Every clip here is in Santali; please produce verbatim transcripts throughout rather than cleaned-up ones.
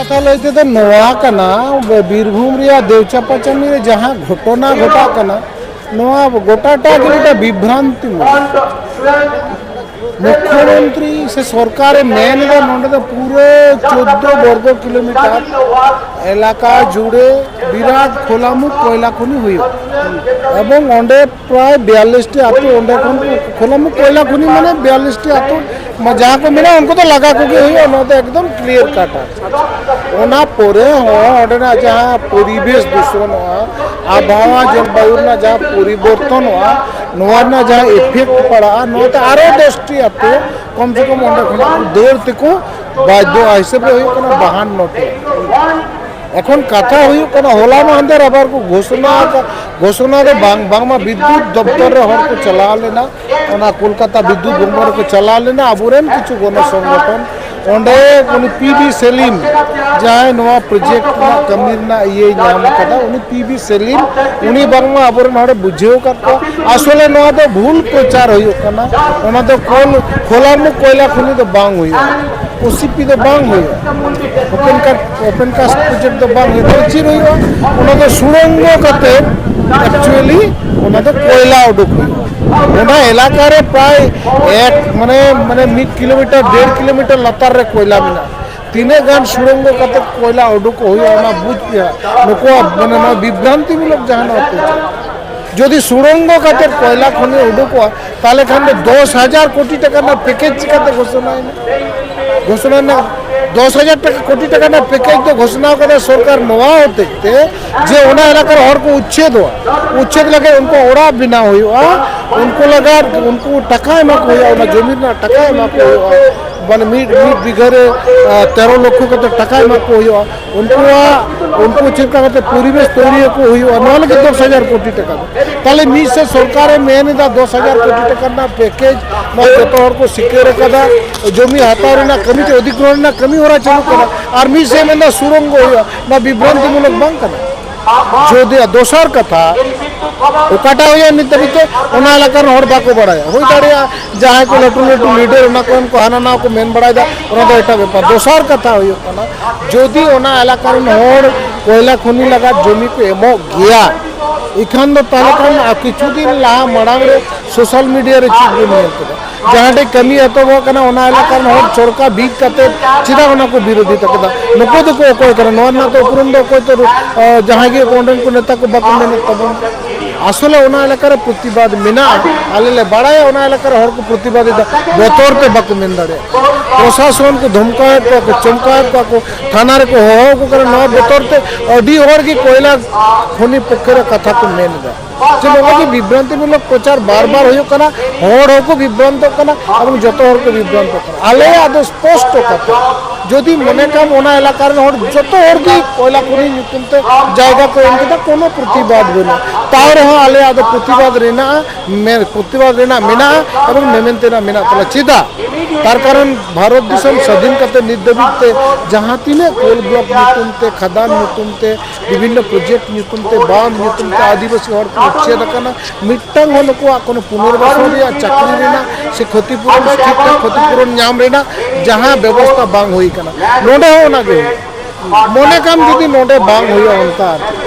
ᱠᱟᱛᱷᱟ ᱞᱟᱹᱭ ᱛᱮᱫᱚ ᱱᱚᱣᱟ ᱠᱟᱱᱟ, ᱵᱤᱨᱵᱷᱩᱢ ᱨᱮᱭᱟᱜ ᱫᱮᱣᱪᱟᱯᱟ ᱪᱟᱹᱢᱤ ᱨᱮ ᱡᱟᱦᱟᱸ ᱜᱷᱚᱴᱚᱱᱟ ᱜᱷᱚᱴᱟᱜ ᱠᱟᱱᱟ, ᱱᱚᱣᱟ ᱜᱚᱴᱟᱴᱟᱜ ᱜᱮ ᱢᱤᱫᱴᱟᱝ ᱵᱤᱵᱷᱨᱟᱱᱛᱤ ᱢᱩᱞᱚᱠ᱾ ᱢᱩᱠᱷᱭᱚᱢᱚᱱᱛᱨᱤ ᱥᱮ ᱥᱚᱨᱠᱟᱨᱮ ᱢᱮᱱ ᱮᱫᱟ ᱱᱚᱰᱮ ᱫᱚ ᱯᱩᱨᱟᱹ ᱪᱳᱫᱽᱫᱳ ᱵᱚᱨᱜᱚ ᱠᱤᱞᱳᱢᱤᱴᱟᱨ ᱮᱞᱟᱠᱟ ᱡᱩᱲᱮ ᱵᱤᱨᱟᱴ ᱠᱷᱳᱞᱟᱢᱩᱠᱷ ᱠᱚᱭᱞᱟ ᱠᱷᱚᱱᱤ ᱦᱩᱭᱩᱜᱼᱟ᱾ ᱮᱵᱚᱝ ᱚᱸᱰᱮ ᱯᱨᱟᱭ ᱵᱤᱭᱟᱞᱞᱤᱥ ᱴᱤ ᱟᱹᱛᱩ ᱚᱸᱰᱮ ᱠᱷᱚᱱ ᱠᱷᱳᱞᱟᱢᱩᱠᱷ ᱠᱚᱭᱞᱟ ᱠᱷᱚᱱᱤ ᱢᱟᱱᱮ ᱵᱤᱭᱟᱞᱞᱤᱥ ᱴᱤ ᱟᱹᱛᱩ ᱢᱟ-, ᱡᱟᱦᱟᱸ ᱠᱚ ᱢᱮᱱᱟᱜᱼᱟ ᱩᱱᱠᱩ ᱫᱚ ᱞᱟᱜᱟ ᱠᱚᱜᱮ ᱦᱩᱭᱩᱜᱼᱟ᱾ ᱱᱚᱣᱟ ᱫᱚ ᱮᱠᱫᱚᱢ ᱠᱞᱤᱭᱟᱨ ᱠᱟᱴ᱾ ᱚᱱᱟ ᱯᱚᱨᱮ ᱦᱚᱸ ᱚᱸᱰᱮᱱᱟᱜ ᱡᱟᱦᱟᱸ ᱯᱚᱨᱤᱵᱮᱥ ᱫᱩᱥᱚᱱᱚᱜᱼᱟ, ᱟᱵᱚᱦᱟᱣᱟ ᱡᱚᱞᱵᱟᱭᱩ ᱨᱮᱱᱟᱜ ᱡᱟᱦᱟᱸ ᱯᱚᱨᱤᱵᱚᱨᱛᱚᱱᱚᱜᱼᱟ, ᱱᱚᱣᱟ ᱨᱮᱱᱟᱜ ᱡᱟᱦᱟᱸ ᱤᱯᱷᱮᱠᱴ ᱯᱟᱲᱟᱜᱼᱟ, ᱱᱚᱣᱟ ᱛᱮ ᱟᱨᱚ ᱫᱚᱥ ᱴᱤ ᱟᱹᱛᱩ ᱠᱚᱢ ᱥᱮ ᱠᱚᱢ ᱚᱸᱰᱮ ᱠᱷᱚᱱᱟᱜ ᱫᱟᱹᱲ ᱛᱮᱠᱚ ᱵᱟᱫᱽᱫᱷᱚᱜᱼᱟ᱾ ᱦᱤᱥᱟᱹᱵ ᱨᱮ ᱦᱩᱭᱩᱜ ᱠᱟᱱᱟ ᱵᱟᱦᱟᱱᱱᱚ ᱴᱤ᱾ ᱮᱠᱷᱚᱱ ᱠᱟᱛᱷᱟ ᱦᱩᱭᱩᱜ ᱠᱟᱱᱟ, ᱦᱚᱞᱟ ᱢᱟᱦᱫᱮᱨ ᱟᱵᱟᱨ ᱠᱚ ᱜᱷᱳᱥᱚᱱᱟ ᱟᱠᱟᱫ, ᱜᱷᱳᱥᱚᱱᱟ ᱫᱚ ᱵᱟᱝ, ᱵᱟᱝᱢᱟ ᱵᱤᱫᱽᱭᱩᱛ ᱫᱚᱯᱛᱚᱨ ᱨᱮ ᱦᱚᱲ ᱠᱚ ᱪᱟᱞᱟᱣ ᱞᱮᱱᱟ, ᱚᱱᱟ ᱠᱳᱞᱠᱟᱛᱟ ᱵᱤᱫᱽᱭᱩᱛ ᱵᱷᱚᱵᱚᱱ ᱨᱮᱠᱚ ᱪᱟᱞᱟᱣ ᱞᱮᱱᱟ ᱟᱵᱚᱨᱮᱱ ᱠᱤᱪᱷᱩ ᱜᱚᱱᱚ ᱥᱚᱝᱜᱚᱴᱷᱚᱱ᱾ ᱚᱸᱰᱮ ᱩᱱᱤ ᱯᱤ ᱵᱤ ᱥᱮᱞᱤᱢ, ᱡᱟᱦᱟᱸᱭ ᱱᱚᱣᱟ ᱯᱨᱚᱡᱮᱠᱴ ᱨᱮᱱᱟᱜ ᱠᱟᱹᱢᱤ ᱨᱮᱱᱟᱜ ᱤᱭᱟᱹᱭ ᱧᱟᱢ ᱟᱠᱟᱫᱟ, ᱩᱱᱤ ᱯᱤ ᱵᱤ ᱥᱮᱞᱤᱢ, ᱩᱱᱤ ᱵᱟᱝᱢᱟ ᱟᱵᱚᱨᱮᱱ ᱦᱚᱲᱮ ᱵᱩᱡᱷᱟᱹᱣ ᱟᱠᱟᱫ ᱠᱚᱣᱟ, ᱟᱥᱚᱞᱮ ᱱᱚᱣᱟ ᱫᱚ ᱵᱷᱩᱞ ᱯᱨᱚᱪᱟᱨ ᱦᱩᱭᱩᱜ ᱠᱟᱱᱟ, ᱚᱱᱟ ᱫᱚ ᱠᱳᱞ, ᱠᱷᱳᱞᱟᱢᱩᱠᱷ ᱠᱚᱭᱞᱟ ᱠᱷᱚᱱᱤ ᱫᱚ ᱵᱟᱝ ᱦᱩᱭᱩᱜᱼᱟ, ᱳ ᱥᱤ ᱯᱤ ᱫᱚ ᱵᱟᱝ ᱦᱩᱭᱩᱜᱼᱟ, ᱳᱯᱮᱱ ᱠᱟᱥᱴ, ᱳᱯᱮᱱ ᱠᱟᱥᱴ ᱯᱨᱚᱡᱮᱠᱴ ᱫᱚ ᱵᱟᱝ ᱦᱩᱭᱩᱜᱼᱟ᱾ ᱛᱟᱦᱞᱮ ᱪᱮᱫ ᱦᱩᱭᱩᱜᱼᱟ? ᱚᱱᱟ ᱫᱚ ᱥᱩᱲᱚᱝᱜᱚ ᱠᱟᱛᱮ ᱮᱠᱪᱩᱭᱮᱞᱤ ᱚᱱᱟ ᱫᱚ ᱠᱚᱭᱞᱟ ᱩᱰᱩᱠ ᱦᱩᱭᱩᱜᱼᱟ᱾ ᱚᱱᱟ ᱮᱞᱟᱠᱟ ᱨᱮ ᱯᱨᱟᱭ ᱮᱠ, ᱢᱟᱱᱮ, ᱢᱟᱱᱮ ᱢᱤᱫ ᱠᱤᱞᱳᱢᱤᱴᱟᱨ, ᱰᱮᱲ ᱠᱤᱞᱳᱢᱤᱴᱟᱨ ᱞᱟᱛᱟᱨ ᱨᱮ ᱠᱚᱭᱞᱟ ᱢᱮᱱᱟᱜᱼᱟ᱾ ᱛᱤᱱᱟᱹᱜ ᱜᱟᱱ ᱥᱩᱲᱚᱝᱜᱚ ᱠᱟᱛᱮ ᱠᱚᱭᱞᱟ ᱩᱰᱩᱠᱚᱜ ᱦᱩᱭᱩᱜᱼᱟ, ᱚᱱᱟ ᱵᱩᱡᱽ ᱦᱩᱭᱩᱜᱼᱟ᱾ ᱱᱩᱠᱩᱣᱟᱜ, ᱢᱟᱱᱮ, ᱱᱚᱣᱟ ᱵᱤᱵᱷᱨᱟᱱᱛᱤᱢᱩᱞᱚᱠ ᱡᱟᱦᱟᱱᱟᱜ ᱚᱛᱛᱟᱪᱟᱨ᱾ ᱡᱩᱫᱤ ᱥᱩᱲᱚᱝᱜᱚ ᱠᱟᱛᱮ ᱠᱚᱭᱞᱟ ᱠᱷᱚᱱᱤ ᱩᱰᱩᱠᱚᱜᱼᱟ, ᱛᱟᱦᱚᱞᱮ ᱠᱷᱟᱱ ᱫᱚ ᱫᱚᱥ ᱦᱟᱡᱟᱨ ᱠᱳᱴᱤ ᱴᱟᱠᱟ ᱨᱮᱱᱟᱜ ᱯᱮᱠᱮᱡᱽ ᱪᱤᱠᱟᱹᱛᱮ ᱜᱷᱳᱥᱚᱱᱟᱭᱮᱱᱟ? ᱜᱷᱳᱥᱚᱱᱟ ᱨᱮᱱᱟᱜ ᱫᱚᱥ ᱦᱟᱡᱟᱨ ᱴᱟᱠᱟ, ᱠᱳᱴᱤ ᱴᱟᱠᱟ ᱨᱮᱱᱟᱜ ᱯᱮᱠᱮᱡᱽ ᱫᱚ ᱜᱷᱳᱥᱚᱱᱟ ᱟᱠᱟᱫᱟ ᱥᱚᱨᱠᱟᱨ ᱱᱚᱣᱟ ᱦᱚᱛᱮᱡ ᱛᱮ ᱡᱮ ᱚᱱᱟ ᱮᱞᱟᱠᱟ ᱨᱮ ᱦᱚᱲ ᱠᱚ ᱩᱪᱪᱷᱮᱫᱚᱜᱼᱟ᱾ ᱩᱪᱪᱷᱮᱫ ᱞᱟᱹᱜᱤᱫ ᱩᱱᱠᱩ ᱚᱲᱟᱜ ᱵᱮᱱᱟᱣ ᱦᱩᱭᱩᱜᱼᱟ, ᱩᱱᱠᱩ ᱞᱟᱹᱜᱤᱫ ᱩᱱᱠᱩ ᱴᱟᱠᱟ ᱮᱢᱟ ᱠᱚ ᱦᱩᱭᱩᱜᱼᱟ, ᱚᱱᱟ ᱡᱚᱢᱤ ᱨᱮᱱᱟᱜ ᱴᱟᱠᱟ ᱮᱢᱟ ᱠᱚ ᱦᱩᱭᱩᱜᱼᱟ᱾ ᱢᱟᱱᱮ ᱢᱤᱫ, ᱢᱤᱫ ᱵᱤᱜᱷᱟᱹ ᱨᱮ, ᱟ, ᱛᱮᱨᱚ ᱞᱚᱠᱷᱚ ᱠᱟᱛᱮ ᱴᱟᱠᱟ ᱮᱢᱟ ᱠᱚ ᱦᱩᱭᱩᱜᱼᱟ᱾ ᱩᱱᱠᱩᱣᱟᱜ, ᱩᱱᱠᱩ ᱪᱮᱫ ᱞᱮᱠᱟ ᱠᱟᱛᱮ ᱯᱚᱨᱤᱵᱮᱥ ᱛᱳᱭᱨᱤ ᱟᱠᱚ ᱦᱩᱭᱩᱜᱼᱟ, ᱱᱚᱣᱟ ᱞᱟᱹᱜᱤᱫ ᱫᱚᱥ ᱦᱟᱡᱟᱨ ᱠᱳᱴᱤ ᱴᱟᱠᱟ ᱫᱚ᱾ ᱛᱟᱦᱞᱮ ᱢᱤᱫ ᱥᱮᱫ ᱥᱚᱨᱠᱟᱨᱮ ᱢᱮᱱ ᱮᱫᱟ ᱫᱚᱥ ᱦᱟᱡᱟᱨ ᱠᱳᱴᱤ ᱴᱟᱠᱟ ᱨᱮᱱᱟᱜ ᱯᱮᱠᱮᱡᱽ, ᱱᱚᱣᱟ ᱡᱚᱛᱚ ᱦᱚᱲ ᱠᱚ ᱥᱤᱠᱟᱹᱨ ᱟᱠᱟᱫᱟ, ᱡᱚᱢᱤ ᱦᱟᱛᱟᱣ ᱨᱮᱱᱟᱜ ᱠᱟᱹᱢᱤ ᱪᱮ ᱚᱫᱷᱤᱜᱨᱚᱦᱚᱱ ᱨᱮᱱᱟᱜ ᱠᱟᱹᱢᱤ ᱦᱚᱨᱟ ᱪᱟᱹᱞᱩᱜ ᱠᱟᱱᱟ, ᱟᱨ ᱢᱤᱫ ᱥᱮᱫ ᱢᱮᱱᱫᱟ ᱥᱩᱲᱚᱝᱜᱚ ᱦᱩᱭᱩᱜᱼᱟ, ᱱᱚᱣᱟ ᱵᱤᱵᱷᱨᱟᱱᱛᱤᱢᱩᱞᱚᱠ ᱵᱟᱝ ᱠᱟᱱᱟ? ᱡᱩᱫᱤ, ᱟᱨ ᱫᱚᱥᱟᱨ ᱠᱟᱛᱷᱟ, ᱚᱠᱟᱴᱟᱜ ᱦᱩᱭᱩᱜᱼᱟ ᱱᱤᱛ ᱫᱷᱟᱹᱵᱤᱡ ᱛᱮ ᱚᱱᱟ ᱮᱞᱟᱠᱟ ᱨᱮᱱ ᱦᱚᱲ ᱵᱟᱠᱚ ᱵᱟᱲᱟᱭᱟ᱾ ᱦᱩᱭ ᱫᱟᱲᱮᱭᱟᱜᱼᱟ ᱡᱟᱦᱟᱸᱭ ᱠᱚ ᱞᱟᱹᱴᱩ ᱞᱟᱹᱴᱩ ᱞᱤᱰᱟᱨ ᱚᱱᱟ ᱠᱚᱨᱮᱱ ᱠᱚ ᱦᱟᱱᱟ ᱱᱟᱣᱟ ᱠᱚ ᱢᱮᱱ ᱵᱟᱲᱟᱭᱮᱫᱟ, ᱚᱱᱟ ᱫᱚ ᱮᱴᱟᱜ ᱵᱮᱯᱟᱨ᱾ ᱫᱚᱥᱟᱨ ᱠᱟᱛᱷᱟ ᱦᱩᱭᱩᱜ ᱠᱟᱱᱟ, ᱡᱩᱫᱤ ᱚᱱᱟ ᱮᱞᱟᱠᱟ ᱨᱮᱱ ᱦᱚᱲ ᱠᱚᱭᱞᱟ ᱠᱷᱚᱱᱤ ᱞᱟᱜᱟᱫ ᱡᱚᱢᱤ ᱠᱚ ᱮᱢᱚᱜ ᱜᱮᱭᱟ, ᱮᱱᱠᱷᱟᱱ ᱫᱚ ᱛᱟᱦᱚᱞᱮ ᱠᱷᱟᱱ ᱟᱨ ᱠᱤᱪᱷᱩ ᱫᱤᱱ ᱞᱟᱦᱟ ᱢᱟᱲᱟᱝ ᱨᱮ ᱥᱳᱥᱟᱞ ᱢᱤᱰᱤᱭᱟ ᱨᱮ ᱪᱮᱫ ᱵᱚᱱ ᱧᱮᱞ ᱠᱮᱫᱟ? ᱡᱟᱦᱟᱸ ᱴᱷᱮᱡ ᱠᱟᱹᱢᱤ ᱮᱛᱚᱦᱚᱵᱚᱜ ᱠᱟᱱᱟ, ᱚᱱᱟ ᱮᱞᱟᱠᱟ ᱨᱮᱱ ᱦᱚᱲ ᱥᱚᱨᱠᱟᱨ ᱵᱤᱫ ᱠᱟᱛᱮ ᱪᱮᱫᱟᱜ ᱚᱱᱟ ᱠᱚ ᱵᱤᱨᱳᱫᱷᱤ ᱛᱟᱠᱚ ᱫᱟ? ᱱᱩᱠᱩ ᱫᱚᱠᱚ ᱚᱠᱚᱭ ᱠᱟᱱᱟ? ᱱᱚᱣᱟ ᱨᱮᱱᱟᱜ ᱫᱚ ᱩᱯᱨᱩᱢ ᱫᱚ ᱚᱠᱚᱭ ᱛᱚ, ᱟᱸ, ᱡᱟᱦᱟᱸᱭ ᱜᱮ ᱚᱸᱰᱮᱱ ᱠᱚ ᱱᱮᱛᱟ ᱠᱚ ᱵᱟᱠᱚ ᱢᱮᱱᱮᱫ ᱛᱟᱵᱚᱱ᱾ ᱟᱥᱚᱞᱮ ᱚᱱᱟ ᱮᱞᱟᱠᱟ ᱨᱮ ᱯᱨᱚᱛᱤᱵᱟᱫ ᱢᱮᱱᱟᱜᱼᱟ, ᱟᱞᱮ ᱞᱮ ᱵᱟᱲᱟᱭᱟ ᱚᱱᱟ ᱮᱞᱟᱠᱟ ᱨᱮ ᱦᱚᱲ ᱠᱚ ᱯᱨᱚᱛᱤᱵᱟᱫ ᱮᱫᱟ, ᱵᱚᱛᱚᱨ ᱛᱮ ᱵᱟᱠᱚ ᱢᱮᱱ ᱫᱟᱲᱮᱭᱟᱜᱼᱟ᱾ ᱯᱨᱚᱥᱟᱥᱚᱱ ᱠᱚ ᱫᱷᱚᱢᱠᱟᱣᱮᱫ ᱠᱚᱣᱟ ᱠᱚ, ᱪᱚᱢᱠᱟᱣᱮᱫ ᱠᱚᱣᱟ ᱠᱚ, ᱛᱷᱟᱱᱟ ᱨᱮᱠᱚ ᱦᱚᱦᱚ ᱟᱠᱚ ᱠᱟᱱᱟ᱾ ᱱᱚᱣᱟ ᱵᱚᱛᱚᱨ ᱛᱮ ᱟᱹᱰᱤ ᱦᱚᱲ ᱜᱮ ᱠᱚᱭᱞᱟ ᱠᱷᱚᱱᱤ ᱯᱚᱠᱠᱷᱮ ᱨᱮ ᱠᱟᱛᱷᱟ ᱠᱚ ᱢᱮᱱ ᱮᱫᱟ᱾ ᱡᱮ ᱱᱚᱜᱼᱚᱭ ᱡᱮ ᱵᱤᱵᱷᱨᱟᱱᱛᱤᱢᱩᱞᱚᱠ ᱯᱨᱚᱪᱟᱨ ᱵᱟᱨ ᱵᱟᱨ ᱦᱩᱭᱩᱜ ᱠᱟᱱᱟ, ᱦᱚᱲ ᱦᱚᱸᱠᱚ ᱵᱤᱵᱷᱨᱟᱱᱛᱚᱜ ᱠᱟᱱᱟ ᱮᱵᱚᱝ ᱡᱚᱛᱚ ᱦᱚᱲ ᱠᱚ ᱵᱤᱵᱷᱨᱟᱱᱛᱚᱜ ᱠᱟᱱᱟ᱾ ᱟᱞᱮᱭᱟᱜ ᱫᱚ ᱥᱯᱚᱥᱴᱚ ᱠᱟᱛᱷᱟ, ᱡᱩᱫᱤ ᱢᱚᱱᱮ ᱠᱟᱢ ᱚᱱᱟ ᱮᱞᱟᱠᱟ ᱨᱮᱱ ᱦᱚᱲ ᱡᱚᱛᱚ ᱦᱚᱲ ᱜᱮ ᱠᱚᱭᱞᱟ ᱠᱷᱚᱱᱤ ᱧᱩᱛᱩᱢ ᱛᱮ ᱡᱟᱭᱜᱟ ᱠᱚ ᱮᱢ ᱠᱮᱫᱟ, ᱠᱳᱱᱳ ᱯᱨᱚᱛᱤᱵᱟᱫ ᱵᱟᱹᱱᱩᱜᱼᱟ, ᱛᱟᱣ ᱨᱮᱦᱚᱸ ᱟᱞᱮᱭᱟᱜ ᱫᱚ ᱯᱨᱚᱛᱤᱵᱟᱫ ᱨᱮᱱᱟᱜ ᱢᱮ-, ᱯᱨᱚᱛᱤᱵᱟᱫ ᱨᱮᱱᱟᱜ ᱢᱮᱱᱟᱜᱼᱟ ᱮᱵᱚᱝ ᱢᱮᱢᱮᱱ ᱛᱮᱱᱟᱜ ᱢᱮᱱᱟᱜ ᱛᱟᱞᱮᱭᱟ᱾ ᱪᱮᱫᱟᱜ? ᱛᱟᱨ ᱠᱟᱨᱚᱱ ᱵᱷᱟᱨᱚᱛ ᱫᱤᱥᱚᱢ ᱥᱟᱹᱫᱷᱤᱱ ᱠᱟᱛᱮ ᱱᱤᱛ ᱫᱷᱟᱹᱵᱤᱡ ᱛᱮ ᱡᱟᱦᱟᱸ ᱛᱤᱱᱟᱹᱜ ᱠᱳᱞ ᱵᱞᱚᱠ ᱧᱩᱛᱩᱢ ᱛᱮ, ᱠᱷᱟᱫᱟᱱ ᱧᱩᱛᱩᱢ ᱛᱮ, ᱵᱤᱵᱷᱤᱱᱱᱚ ᱯᱨᱚᱡᱮᱠᱴ ᱧᱩᱛᱩᱢ ᱛᱮ, ᱵᱟᱸᱫᱷ ᱧᱩᱛᱩᱢ ᱛᱮ ᱟᱹᱫᱤᱵᱟᱹᱥᱤ ᱦᱚᱲ ᱠᱚ ᱩᱪᱪᱷᱮᱫ ᱟᱠᱟᱱᱟ, ᱢᱤᱫᱴᱟᱝ ᱦᱚᱸ ᱱᱩᱠᱩᱣᱟᱜ ᱠᱳᱱᱳ ᱯᱩᱱᱚᱨᱵᱟᱥᱚᱱ ᱨᱮᱭᱟᱜ, ᱪᱟᱹᱠᱨᱤ ᱨᱮᱱᱟᱜ ᱥᱮ ᱠᱷᱚᱛᱤᱯᱩᱨᱚᱱ, ᱴᱷᱤᱠ ᱴᱷᱟᱠ ᱠᱷᱚᱛᱤᱯᱩᱨᱚᱱ ᱧᱟᱢ ᱨᱮᱱᱟᱜ ᱡᱟᱦᱟᱸ ᱵᱮᱵᱚᱥᱛᱷᱟ ᱵᱟᱝ ᱦᱩᱭ ᱟᱠᱟᱱᱟ᱾ ᱱᱚᱰᱮ ᱦᱚᱸ ᱚᱱᱟ ᱜᱮ ᱦᱩᱭᱩᱜᱼᱟ᱾ ᱢᱚᱱᱮ ᱠᱟᱢ ᱡᱩᱫᱤ ᱱᱚᱰᱮ ᱵᱟᱝ ᱦᱩᱭᱩᱜᱼᱟ ᱚᱱᱠᱟ,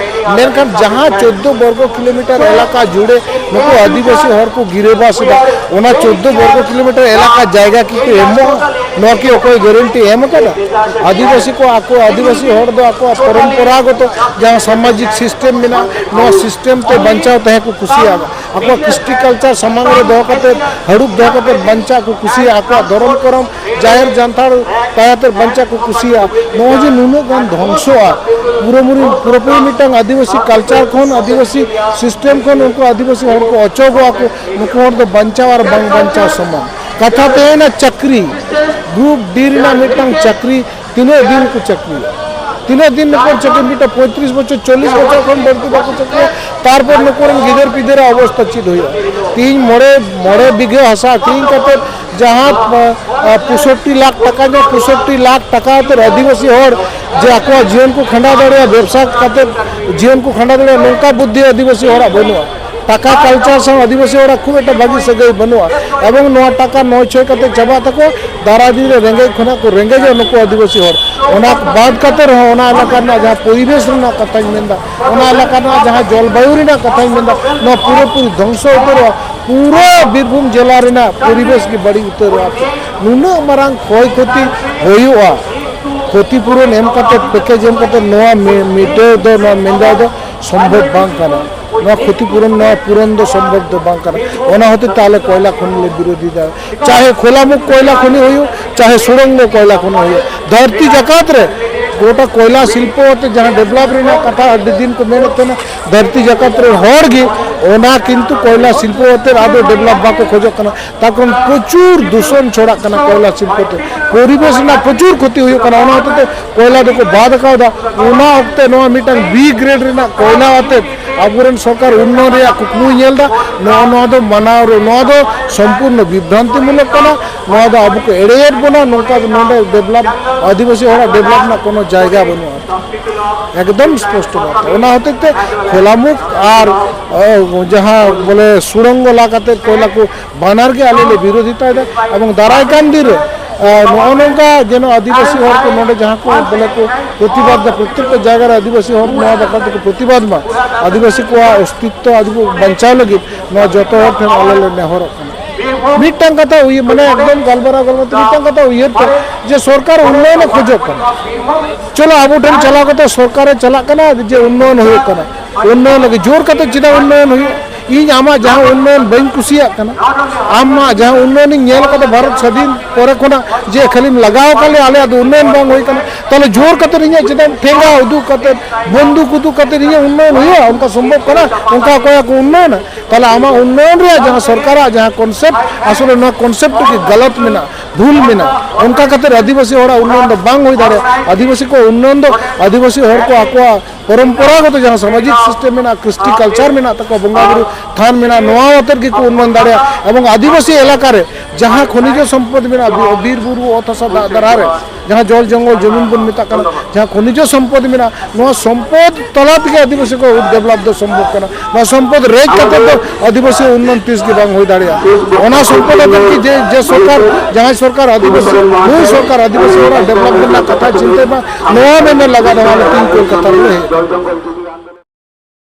ᱢᱮᱱᱠᱷᱟᱱ ᱡᱟᱦᱟᱸ ᱪᱳᱫᱽᱫᱳ ᱵᱚᱨᱜᱚ ᱠᱤᱞᱳᱢᱤᱴᱟᱨ ᱮᱞᱟᱠᱟ ᱡᱩᱲᱮ ᱱᱩᱠᱩ ᱟᱹᱫᱤᱵᱟᱹᱥᱤ ᱦᱚᱲ ᱠᱚ ᱜᱤᱨᱟᱹᱵᱟᱥ ᱮᱫᱟ, ᱚᱱᱟ ᱪᱳᱫᱽᱫᱳ ᱵᱚᱨᱜᱚ ᱠᱤᱞᱳᱢᱤᱴᱟᱨ ᱮᱞᱟᱠᱟ ᱡᱟᱭᱜᱟ ᱠᱤ ᱠᱚ ᱮᱢᱚᱜᱼᱟ? ᱱᱚᱣᱟ ᱠᱤ ᱚᱠᱚᱭ ᱜᱟᱨᱮᱱᱴᱤ ᱮᱢ ᱟᱠᱟᱫᱟ? ᱟᱹᱫᱤᱵᱟᱹᱥᱤ ᱠᱚ ᱟᱠᱚ, ᱟᱹᱫᱤᱵᱟᱹᱥᱤ ᱦᱚᱲ ᱫᱚ ᱟᱠᱚᱣᱟᱜ ᱯᱚᱨᱚᱢᱯᱚᱨᱟᱜᱚᱛᱚ ᱡᱟᱦᱟᱸ ᱥᱟᱢᱟᱡᱤᱠ ᱥᱤᱥᱴᱮᱢ ᱢᱮᱱᱟᱜᱼᱟ, ᱱᱚᱣᱟ ᱥᱤᱥᱴᱮᱢ ᱛᱮ ᱵᱟᱧᱪᱟᱣ ᱛᱟᱦᱮᱸ ᱠᱚ ᱠᱩᱥᱤᱭᱟᱜᱼᱟ᱾ ᱟᱠᱚᱣᱟᱜ ᱠᱨᱤᱥᱴᱤ ᱠᱟᱞᱪᱟᱨ ᱥᱟᱢᱟᱝ ᱨᱮ ᱫᱚᱦᱚ ᱠᱟᱛᱮ, ᱦᱟᱹᱲᱩᱵ ᱫᱚᱦᱚ ᱠᱟᱛᱮ ᱵᱟᱧᱪᱟᱣ ᱠᱚ ᱠᱩᱥᱤᱭᱟᱜᱼᱟ᱾ ᱟᱠᱚᱣᱟᱜ ᱫᱷᱚᱨᱚᱢ ᱠᱚᱨᱚᱢ, ᱡᱟᱦᱮᱨ ᱡᱟᱱᱛᱷᱟᱲ ᱛᱟᱭᱟᱛᱮ ᱵᱟᱧᱪᱟᱣ ᱠᱚ ᱠᱩᱥᱤᱭᱟᱜᱼᱟ᱾ ᱱᱚᱜᱼᱚᱭ ᱡᱮ ᱱᱩᱱᱟᱹᱜ ᱜᱟᱱ ᱫᱷᱚᱝᱥᱚᱜᱼᱟ, ᱯᱩᱨᱟᱹᱯᱩᱨᱤ, ᱯᱩᱨᱟᱹᱯᱩᱨᱤ ᱢᱤᱫᱴᱟᱝ ᱟᱹᱫᱤᱵᱟᱹᱥᱤ ᱠᱟᱞᱪᱟᱨ ᱠᱷᱚᱱ, ᱟᱹᱫᱤᱵᱟᱹᱥᱤ ᱥᱤᱥᱴᱮᱢ ᱠᱷᱚᱱ ᱩᱱᱠᱩ ᱟᱹᱫᱤᱵᱟᱹᱥᱤ ᱦᱚᱲ ᱠᱚ ᱚᱪᱚᱜᱚᱜᱼᱟ ᱠᱚ, ᱱᱩᱠᱩ ᱦᱚᱲ ᱫᱚ ᱵᱟᱧᱪᱟᱣ ᱟᱨ ᱵᱟᱝ ᱵᱟᱧᱪᱟᱣ ᱥᱚᱢᱟᱱ᱾ ᱠᱟᱛᱷᱟ ᱛᱟᱦᱮᱸᱭᱮᱱᱟ ᱪᱟᱹᱠᱨᱤ, ᱜᱨᱩᱯ ᱰᱤ ᱨᱮᱱᱟᱜ ᱢᱤᱫᱴᱟᱝ ᱪᱟᱹᱠᱨᱤ, ᱛᱤᱱᱟᱹᱜ ᱫᱤᱱ ᱠᱚ ᱪᱟᱹᱠᱨᱤᱭᱟ? ᱛᱤᱱᱟᱹᱜ ᱫᱤᱱ ᱱᱩᱠᱩ ᱪᱟᱹᱠᱨᱤ? ᱢᱤᱫᱴᱟᱝ ᱯᱚᱸᱭᱛᱨᱤᱥ ᱵᱚᱪᱷᱚᱨ, ᱪᱚᱞᱞᱤᱥ ᱵᱚᱪᱷᱚᱨ ᱠᱷᱚᱱ ᱵᱟᱹᱲᱛᱤ ᱵᱟᱠᱚ ᱪᱟᱹᱠᱨᱤᱭᱟ᱾ ᱛᱟᱨᱯᱚᱨ ᱱᱩᱠᱩ ᱨᱮᱱ ᱜᱤᱫᱟᱹᱨ ᱯᱤᱫᱟᱹᱨᱟᱜ ᱚᱵᱚᱥᱛᱟ ᱪᱮᱫ ᱦᱩᱭᱩᱜᱼᱟ? ᱛᱤᱦᱤᱧ ᱢᱚᱬᱮ, ᱢᱚᱬᱮ ᱵᱤᱜᱷᱟᱹ ᱦᱟᱥᱟ ᱟᱹᱠᱷᱨᱤᱧ ᱠᱟᱛᱮ ᱡᱟᱦᱟᱸ ᱯᱚᱸᱭᱥᱚᱴᱴᱤ ᱞᱟᱠᱷ ᱴᱟᱠᱟ, ᱡᱟᱦᱟᱸ ᱯᱚᱸᱭᱥᱚᱴᱴᱤ ᱞᱟᱠᱷ ᱴᱟᱠᱟ ᱟᱛᱮ ᱟᱹᱫᱤᱵᱟᱹᱥᱤ ᱦᱚᱲ ᱡᱮ ᱟᱠᱚᱣᱟᱜ ᱡᱤᱭᱚᱱ ᱠᱚ ᱠᱷᱟᱸᱰᱟᱣ ᱫᱟᱲᱮᱭᱟᱜᱼᱟ, ᱵᱮᱵᱽᱥᱟ ᱠᱟᱛᱮ ᱡᱤᱭᱚᱱ ᱠᱚ ᱠᱷᱟᱸᱰᱟᱣ ᱫᱟᱲᱮᱭᱟᱜᱼᱟ, ᱱᱚᱝᱠᱟ ᱵᱩᱫᱽᱫᱷᱤ ᱟᱹᱫᱤᱵᱟᱹᱥᱤ ᱦᱚᱲᱟᱜ ᱵᱟᱹᱱᱩᱜᱼᱟ᱾ ᱴᱟᱠᱟ ᱠᱟᱞᱪᱟᱨ ᱥᱟᱶ ᱟᱹᱫᱤᱵᱟᱹᱥᱤ ᱦᱚᱲᱟᱜ ᱠᱷᱩᱵ ᱮᱠᱴᱟ ᱵᱷᱟᱹᱜᱤ ᱥᱟᱹᱜᱟᱹᱭ ᱵᱟᱹᱱᱩᱜᱼᱟ, ᱮᱵᱚᱝ ᱱᱚᱣᱟ ᱴᱟᱠᱟ ᱱᱚᱭ ᱪᱷᱚᱭ ᱠᱟᱛᱮ ᱪᱟᱵᱟᱜ ᱛᱟᱠᱚ, ᱫᱟᱨᱟᱭ ᱫᱤᱱ ᱨᱮ ᱨᱮᱸᱜᱮᱡ ᱠᱷᱚᱱᱟᱜ ᱠᱚ ᱨᱮᱸᱜᱮᱡᱚᱜᱼᱟ ᱱᱩᱠᱩ ᱟᱹᱫᱤᱵᱟᱹᱥᱤ ᱦᱚᱲ᱾ ᱚᱱᱟ ᱵᱟᱫ ᱠᱟᱛᱮ ᱨᱮᱦᱚᱸ ᱚᱱᱟ ᱮᱞᱟᱠᱟ ᱨᱮᱱᱟᱜ ᱡᱟᱦᱟᱸ ᱯᱚᱨᱤᱵᱮᱥ ᱨᱮᱱᱟᱜ ᱠᱟᱛᱷᱟᱧ ᱢᱮᱱᱫᱟ, ᱚᱱᱟ ᱮᱞᱟᱠᱟ ᱨᱮᱱᱟᱜ ᱡᱟᱦᱟᱸ ᱡᱚᱞᱵᱟᱭᱩ ᱨᱮᱱᱟᱜ ᱠᱟᱛᱷᱟᱧ ᱢᱮᱱᱫᱟ, ᱱᱚᱣᱟ ᱯᱩᱨᱟᱹᱯᱩᱨᱤ ᱫᱷᱚᱝᱥᱚ ᱩᱛᱟᱹᱨᱚᱜᱼᱟ᱾ ᱯᱩᱨᱟᱹ ᱵᱤᱨᱵᱷᱩᱢ ᱡᱮᱞᱟ ᱨᱮᱱᱟᱜ ᱯᱚᱨᱤᱵᱮᱥ ᱜᱮ ᱵᱟᱹᱲᱤᱡ ᱩᱛᱟᱹᱨᱚᱜᱼᱟ᱾ ᱱᱩᱱᱟᱹᱜ ᱢᱟᱨᱟᱝ ᱠᱷᱚᱭ ᱠᱷᱚᱛᱤ ᱦᱩᱭᱩᱜᱼᱟ, ᱠᱷᱚᱛᱤ ᱯᱩᱨᱚᱱ ᱮᱢ ᱠᱟᱛᱮ, ᱯᱮᱠᱮᱡᱽ ᱮᱢ ᱠᱟᱛᱮ ᱱᱚᱣᱟ ᱢᱮ-, ᱢᱮᱴᱟᱣ ᱫᱚ, ᱱᱚᱣᱟ ᱢᱮᱱᱫᱟ ᱫᱚ ᱥᱚᱢᱵᱷᱚᱵ ᱵᱟᱝ ᱠᱟᱱᱟ᱾ ᱱᱚᱣᱟ ᱠᱷᱚᱛᱤ ᱯᱩᱨᱚᱱ, ᱱᱚᱣᱟ ᱯᱩᱨᱚᱱ ᱫᱚ ᱥᱚᱢᱵᱷᱚᱵ ᱫᱚ ᱵᱟᱝ ᱠᱟᱱᱟ᱾ ᱚᱱᱟ ᱦᱚᱛᱮᱡ ᱛᱮ ᱟᱞᱮ ᱠᱚᱭᱞᱟ ᱠᱷᱚᱱᱤ ᱞᱮ ᱵᱤᱨᱳᱫᱷᱤ ᱫᱟ᱾ ᱪᱟᱦᱮ ᱠᱷᱳᱞᱟᱢᱩᱠᱷ ᱠᱚᱭᱞᱟ ᱠᱷᱚᱱᱤ ᱦᱩᱭᱩᱜ, ᱪᱟᱦᱮ ᱥᱩᱲᱚᱝᱜᱚ ᱠᱚᱭᱞᱟ ᱠᱷᱚᱱᱤ ᱦᱩᱭᱩᱜ, ᱫᱷᱟᱹᱨᱛᱤ ᱡᱟᱠᱟᱛ ᱨᱮ ᱜᱚᱴᱟ ᱠᱚᱭᱞᱟ ᱥᱤᱞᱯᱚ ᱟᱛᱮ ᱡᱟᱦᱟᱸ ᱰᱮᱵᱷᱞᱚᱯ ᱨᱮᱱᱟᱜ ᱠᱟᱛᱷᱟ ᱟᱹᱰᱤ ᱫᱤᱱ ᱠᱚ ᱢᱮᱱᱮᱫ ᱛᱟᱦᱮᱱᱟ, ᱫᱷᱟᱹᱨᱛᱤ ᱡᱟᱠᱟᱛ ᱨᱮᱱ ᱦᱚᱲ ᱜᱮ ᱚᱱᱟ ᱠᱤᱱᱛᱩ ᱠᱚᱭᱞᱟ ᱥᱤᱞᱯᱚ ᱟᱛᱮ ᱟᱫᱚ ᱰᱮᱵᱷᱞᱚᱯ ᱵᱟᱠᱚ ᱠᱷᱚᱡᱚᱜ ᱠᱟᱱᱟ᱾ ᱛᱟᱨ ᱠᱟᱨᱚᱱ ᱯᱨᱚᱪᱩᱨ ᱫᱩᱥᱚᱱ ᱪᱷᱚᱲᱟᱜ ᱠᱟᱱᱟ ᱠᱚᱭᱞᱟ ᱥᱤᱞᱯᱚ ᱛᱮ, ᱯᱚᱨᱤᱵᱮᱥ ᱨᱮᱱᱟᱜ ᱯᱨᱚᱪᱩᱨ ᱠᱷᱚᱛᱤ ᱦᱩᱭᱩᱜ ᱠᱟᱱᱟ᱾ ᱚᱱᱟ ᱦᱚᱛᱮᱡ ᱛᱮ ᱠᱚᱭᱞᱟ ᱫᱚᱠᱚ ᱵᱟᱫ ᱟᱠᱟᱫᱟ᱾ ᱚᱱᱟ ᱚᱠᱛᱮ ᱱᱚᱣᱟ ᱢᱤᱫᱴᱟᱝ ᱵᱤ ᱜᱨᱮᱰ ᱨᱮᱱᱟᱜ ᱠᱚᱭᱞᱟ ᱟᱛᱮ ᱟᱵᱚᱨᱮᱱ ᱥᱚᱨᱠᱟᱨ ᱩᱱᱱᱚᱭᱚᱱ ᱨᱮᱭᱟᱜ ᱠᱩᱠᱢᱩᱭ ᱧᱮᱞ ᱮᱫᱟ᱾ ᱱᱚᱣᱟ, ᱱᱚᱣᱟ ᱫᱚ ᱢᱟᱱᱟᱣ ᱨᱮ, ᱱᱚᱣᱟ ᱫᱚ ᱥᱚᱢᱯᱩᱨᱱᱚ ᱵᱤᱵᱷᱨᱟᱱᱛᱤ ᱢᱩᱞᱚᱠ ᱠᱟᱱᱟ᱾ ᱱᱚᱣᱟ ᱫᱚ ᱟᱵᱚ ᱠᱚ ᱮᱲᱮᱭᱮᱫ ᱵᱚᱱᱟ᱾ ᱱᱚᱝᱠᱟ ᱫᱚ ᱱᱚᱰᱮ ᱰᱮᱵᱷᱞᱚᱯ, ᱟᱹᱫᱤᱵᱟᱹᱥᱤ ᱦᱚᱲᱟᱜ ᱰᱮᱵᱷᱞᱚᱯ ᱨᱮᱱᱟᱜ ᱠᱳᱱᱳ ᱡᱟᱭᱜᱟ ᱵᱟᱹᱱᱩᱜᱼᱟ᱾ ᱮᱠᱫᱚᱢ ᱥᱯᱚᱥᱴᱚ ᱵᱟᱨᱛᱟ᱾ ᱚᱱᱟ ᱦᱚᱛᱮᱡ ᱛᱮ ᱠᱷᱳᱞᱟᱢᱩᱠᱷ ᱟᱨ, ᱚ, ᱡᱟᱦᱟᱸ ᱵᱚᱞᱮ ᱥᱩᱲᱚᱝᱜᱚ ᱞᱟ ᱠᱟᱛᱮ ᱠᱚᱭᱞᱟ ᱠᱚ, ᱵᱟᱱᱟᱨ ᱜᱮ ᱟᱞᱮ ᱞᱮ ᱵᱤᱨᱳᱫᱷᱤᱛᱟᱭᱮᱫᱟ᱾ ᱮᱵᱚᱝ ᱫᱟᱨᱟᱭ ᱠᱟᱱ ᱫᱤᱱ ᱨᱮ, ᱟ, ᱱᱚᱜᱼᱚ ᱱᱚᱝᱠᱟ ᱡᱮᱱᱚ ᱟᱹᱫᱤᱵᱟᱹᱥᱤ ᱦᱚᱲ ᱠᱚ ᱱᱚᱰᱮ ᱡᱟᱦᱟᱸ ᱠᱚ ᱵᱚᱞᱮ ᱠᱚ ᱯᱨᱚᱛᱤᱵᱟᱫ ᱫᱟ, ᱯᱨᱚᱛᱛᱮᱠᱴᱟ ᱡᱟᱭᱜᱟ ᱨᱮ ᱟᱹᱫᱤᱵᱟᱹᱥᱤ ᱦᱚᱲ ᱱᱚᱣᱟ ᱵᱟᱠᱷᱨᱟ ᱛᱮᱠᱚ ᱯᱨᱚᱛᱤᱵᱟᱫ ᱢᱟ, ᱟᱹᱫᱤᱵᱟᱹᱥᱤ ᱠᱚᱣᱟᱜ ᱚᱥᱛᱤᱛᱛᱚ ᱟᱹᱫᱤᱵᱟᱹ ᱵᱟᱧᱪᱟᱣ ᱞᱟᱹᱜᱤᱫ ᱱᱚᱣᱟ ᱡᱚᱛᱚ ᱦᱚᱲ ᱴᱷᱮᱱ ᱟᱞᱮ ᱞᱮ ᱱᱮᱦᱚᱨᱚᱜ ᱠᱟᱱᱟ᱾ ᱢᱤᱫᱴᱟᱝ ᱠᱟᱛᱷᱟ ᱩᱭᱦᱟᱹᱨ, ᱢᱟᱱᱮ ᱮᱠᱫᱚᱢ ᱜᱟᱞᱢᱟᱨᱟᱣ ᱜᱟᱞᱢᱟᱨᱟᱣ ᱛᱮ ᱢᱤᱫᱴᱟᱝ ᱠᱟᱛᱷᱟ ᱩᱭᱦᱟᱹᱨ ᱯᱮ ᱡᱮ ᱥᱚᱨᱠᱟᱨ ᱩᱱᱱᱚᱭᱚᱱᱮ ᱠᱷᱚᱡᱚᱜ ᱠᱟᱱᱟ᱾ ᱪᱚᱞᱚ ᱟᱵᱚ ᱴᱷᱮᱱ ᱪᱟᱞᱟᱣ ᱠᱟᱛᱮ ᱥᱚᱨᱠᱟᱨᱮ ᱪᱟᱞᱟᱜ ᱠᱟᱱᱟ ᱡᱮ ᱩᱱᱱᱚᱭᱚᱱ ᱦᱩᱭᱩᱜ ᱠᱟᱱᱟ᱾ ᱩᱱᱱᱚᱭᱚᱱ ᱞᱟᱹᱜᱤᱫ ᱡᱳᱨ ᱠᱟᱛᱮ ᱪᱮᱫᱟᱜ ᱩᱱᱱᱚᱭᱚᱱ ᱦᱩᱭᱩᱜᱼᱟ? ᱤᱧ ᱟᱢᱟᱜ ᱡᱟᱦᱟᱸ ᱩᱱᱱᱚᱭᱚᱱ ᱵᱟᱹᱧ ᱠᱩᱥᱤᱭᱟᱜ ᱠᱟᱱᱟ, ᱟᱢᱟᱜ ᱡᱟᱦᱟᱸ ᱩᱱᱱᱚᱭᱚᱱᱤᱧ ᱧᱮᱞ ᱠᱟᱫᱟ ᱵᱷᱟᱨᱚᱛ ᱥᱟᱹᱫᱷᱤᱱ ᱯᱚᱨᱮ ᱠᱷᱚᱱᱟᱜ ᱡᱮ ᱠᱷᱟᱹᱞᱤᱢ ᱞᱟᱜᱟᱣ ᱟᱠᱟᱫ ᱞᱮᱭᱟ, ᱟᱞᱮᱭᱟᱜ ᱫᱚ ᱩᱱᱱᱚᱭᱚᱱ ᱵᱟᱝ ᱦᱩᱭ ᱠᱟᱱᱟ, ᱛᱟᱦᱞᱮ ᱡᱳᱨ ᱠᱟᱛᱮ ᱤᱧᱟᱹᱜ ᱪᱮᱫᱟᱜ ᱴᱷᱮᱸᱜᱟ ᱩᱫᱩᱜ ᱠᱟᱛᱮ, ᱵᱚᱱᱫᱩᱠ ᱩᱫᱩᱜ ᱠᱟᱛᱮ ᱤᱧᱟᱹᱜ ᱩᱱᱱᱚᱭᱚᱱ ᱦᱩᱭᱩᱜᱼᱟ? ᱚᱱᱠᱟ ᱥᱚᱢᱵᱷᱚᱵ ᱠᱟᱱᱟ? ᱚᱱᱠᱟ ᱚᱠᱚᱭᱟᱜ ᱠᱚ ᱩᱱᱱᱚᱭᱚᱱᱟ? ᱛᱟᱦᱞᱮ ᱟᱢᱟᱜ ᱩᱱᱱᱚᱭᱚᱱ ᱨᱮᱭᱟᱜ ᱡᱟᱦᱟᱸ ᱥᱚᱨᱠᱟᱨᱟᱜ ᱡᱟᱦᱟᱸ ᱠᱚᱱᱥᱮᱯᱴ, ᱟᱥᱚᱞᱮ ᱱᱚᱣᱟ ᱠᱚᱱᱥᱮᱯᱴ ᱜᱮ ᱜᱟᱞᱚᱛ ᱢᱮᱱᱟᱜᱼᱟ, ᱵᱷᱩᱞ ᱢᱮᱱᱟᱜᱼᱟ᱾ ᱚᱱᱠᱟ ᱠᱟᱛᱮ ᱟᱹᱫᱤᱵᱟᱹᱥᱤ ᱦᱚᱲᱟᱜ ᱩᱱᱱᱚᱭᱚᱱ ᱫᱚ ᱵᱟᱝ ᱦᱩᱭ ᱫᱟᱲᱮᱭᱟᱜᱼᱟ᱾ ᱟᱹᱫᱤᱵᱟᱹᱥᱤ ᱠᱚ ᱩᱱᱱᱚᱭᱚᱱ ᱫᱚ ᱟᱹᱫᱤᱵᱟᱹᱥᱤ ᱦᱚᱲ ᱠᱚ ᱟᱠᱚᱣᱟᱜ ᱯᱚᱨᱚᱢᱯᱚᱨᱟᱜᱚᱛᱚ ᱡᱟᱦᱟᱸ ᱥᱟᱢᱟᱡᱤᱠ ᱥᱤᱥᱴᱮᱢ ᱢᱮᱱᱟᱜᱼᱟ, ᱠᱨᱤᱥᱴᱤ ᱠᱟᱞᱪᱟᱨ ᱢᱮᱱᱟᱜ ᱛᱟᱠᱚᱣᱟ, ᱵᱚᱸᱜᱟ ᱵᱩᱨᱩ ᱛᱷᱟᱱ ᱢᱮᱱᱟᱜᱼᱟ, ᱱᱚᱣᱟ ᱟᱛᱮᱫ ᱜᱮᱠᱚ ᱩᱱᱱᱚᱭᱚᱱ ᱫᱟᱲᱮᱭᱟᱜᱼᱟ᱾ ᱮᱵᱚᱝ ᱟᱹᱫᱤᱵᱟᱹᱥᱤ ᱮᱞᱟᱠᱟ ᱨᱮ ᱡᱟᱦᱟᱸ ᱠᱷᱚᱱᱤᱡᱚ ᱥᱚᱢᱯᱚᱫ ᱢᱮᱱᱟᱜᱼᱟ, ᱵᱤ- ᱵᱤᱨ ᱵᱩᱨᱩ, ᱚᱛ ᱦᱟᱥᱟ, ᱫᱟᱜ ᱫᱟᱨᱦᱟ ᱨᱮ ᱡᱟᱦᱟᱸ ᱡᱚᱞ ᱡᱚᱝᱜᱚᱞ ᱡᱚᱢᱤᱱ ᱵᱚᱱ ᱢᱮᱛᱟᱜ ᱠᱟᱱᱟ, ᱡᱟᱦᱟᱸ ᱠᱷᱚᱱᱤᱡᱚ ᱥᱚᱢᱯᱚᱫ ᱢᱮᱱᱟᱜᱼᱟ, ᱱᱚᱣᱟ ᱥᱚᱢᱯᱚᱫ ᱛᱟᱞᱟ ᱛᱮᱜᱮ ᱟᱹᱫᱤᱵᱟᱹᱥᱤ ᱠᱚ ᱰᱮᱵᱷᱞᱚᱯ ᱫᱚ ᱥᱚᱢᱵᱷᱚᱵ ᱠᱟᱱᱟ᱾ ᱱᱚᱣᱟ ᱥᱚᱢᱯᱚᱫ ᱨᱮᱡ ᱠᱟᱛᱮ ᱫᱚ ᱟᱹᱫᱤᱵᱟᱹᱥᱤ ᱩᱱᱱᱚᱭᱚᱱ ᱛᱤᱥ ᱜᱮ ᱵᱟᱝ ᱦᱩᱭ ᱫᱟᱲᱮᱭᱟᱜᱼᱟ᱾ ᱚᱱᱟ ᱥᱚᱢᱯᱚᱫ ᱟᱛᱮᱫ ᱜᱮ ᱡᱮ, ᱡᱮ ᱥᱚᱨᱠᱟᱨ, ᱡᱟᱦᱟᱸᱭ ᱥᱚᱨᱠᱟᱨ ᱟᱹᱫᱤᱵᱟᱹᱥᱤ, ᱱᱩᱭ ᱥᱚᱨᱠᱟᱨ ᱟᱹᱫᱤᱵᱟᱹᱥᱤ ᱦᱚᱲᱟᱜ ᱰᱮᱵᱷᱞᱚᱯ ᱨᱮᱱᱟᱜ ᱠᱟᱛᱷᱟ ᱪᱤᱱᱛᱟᱹᱭ ᱢᱟ, ᱱᱚᱣᱟ ᱢᱮᱱ ᱞᱟᱜᱟᱫ ᱱᱚᱣᱟ ᱢᱤᱴᱤᱝ ᱠᱳᱞᱠᱟᱛᱟ ᱨᱮ ᱦᱮᱡ